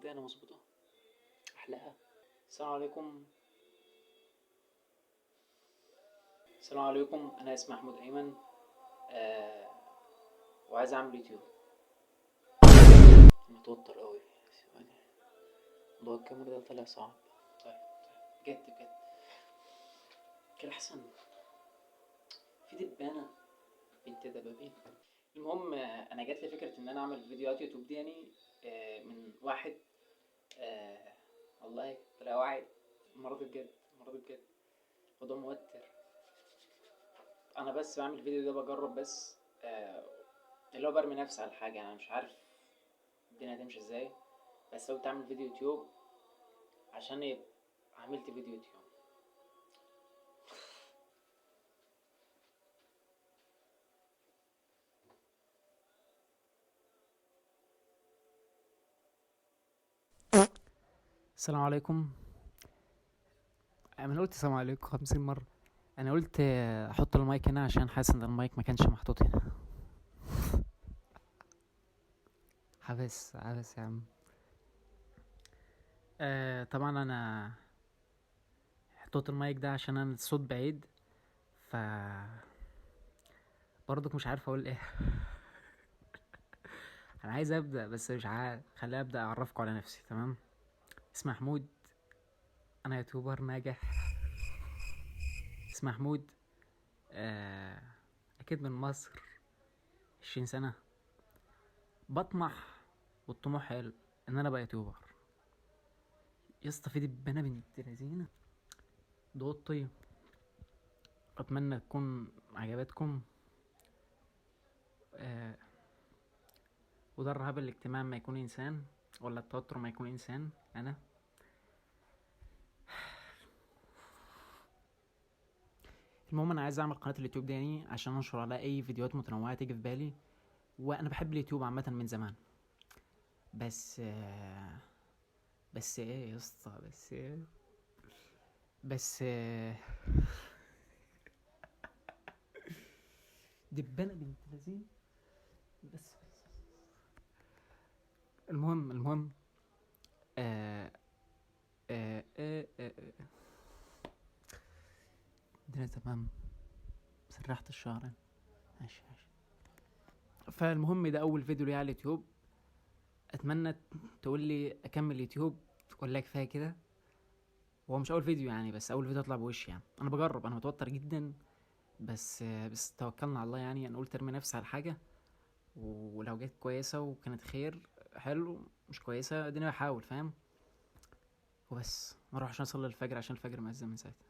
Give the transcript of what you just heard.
الدقن مظبوطة احلقها. السلام عليكم. السلام عليكم، انا اسمي محمود ايمن، وعايز اعمل يوتيوب. متوتر قوي، ثواني، موضوع الكاميرا ده طلع صعب. طيب بجد بجد كده احسن. في دبانه بنت دبابين. المهم، انا جات لي فكرة ان انا اعمل فيديوهات يوتيوب دي يعني، من واحد، والله طلع واعي. المرة دي بجد، المرة دي بجد الموضوع موتر. انا بس بعمل الفيديو ده بجرب بس، اللي هو برمي نفسي على الحاجة، انا مش عارف الدنيا هتمشي ازاي، بس قلت اعمل فيديو يوتيوب عشان يبقى عملت فيديو يوتيوب. السلام عليكم. انا قلت السلام عليكم 50 مرة. انا قلت احط المايك هنا عشان حاسس ان المايك ما كانش محطوط هنا. عبس عبس يا عم. طبعا انا حطيت المايك ده عشان انا الصوت بعيد، ف برضك مش عارف اقول ايه. انا عايز ابدا بس مش عارف. خليني ابدا اعرفكم على نفسي. تمام، اسمي محمود، انا YouTuber ناجح. اسمي محمود، اكيد من مصر، 20 سنة، بطمح والطموح حلو ان انا ابقى YouTuber. يا اسطى في دبانه بنت لذينه. ده اوضتي، اتمنى تكون عجبتكم. وده الرهاب الاجتماعي ما يكون انسان، ولا التوتر ما يكون انسان. انا المهم انا عايز اعمل قناة اليوتيوب دي يعني عشان انشر عليها اي فيديوهات متنوعة تيجي في بالي، وانا بحب اليوتيوب عامة من زمان. بس بس ايه يا اسطى، بس ايه، بس دبانه بنت لذينه. بس المهم الدنيا تمام، سرحت الشعر ماشي ماشي. فالمهم ده اول فيديو لي على اليوتيوب. اتمنى تقول لي اكمل يوتيوب ولا كفاية كده. هو مش اول فيديو يعني، بس اول فيديو اطلع بوشي يعني. انا بجرب، انا متوتر جدا، بس توكلنا على الله يعني. انا قلت ارمي نفسي على حاجة، ولو جت كويسة وكانت خير حلو، مش كويسة اديني بحاول، فاهم؟ وبس نروح عشان اصلي الفجر، عشان الفجر مأذن من ساعتها.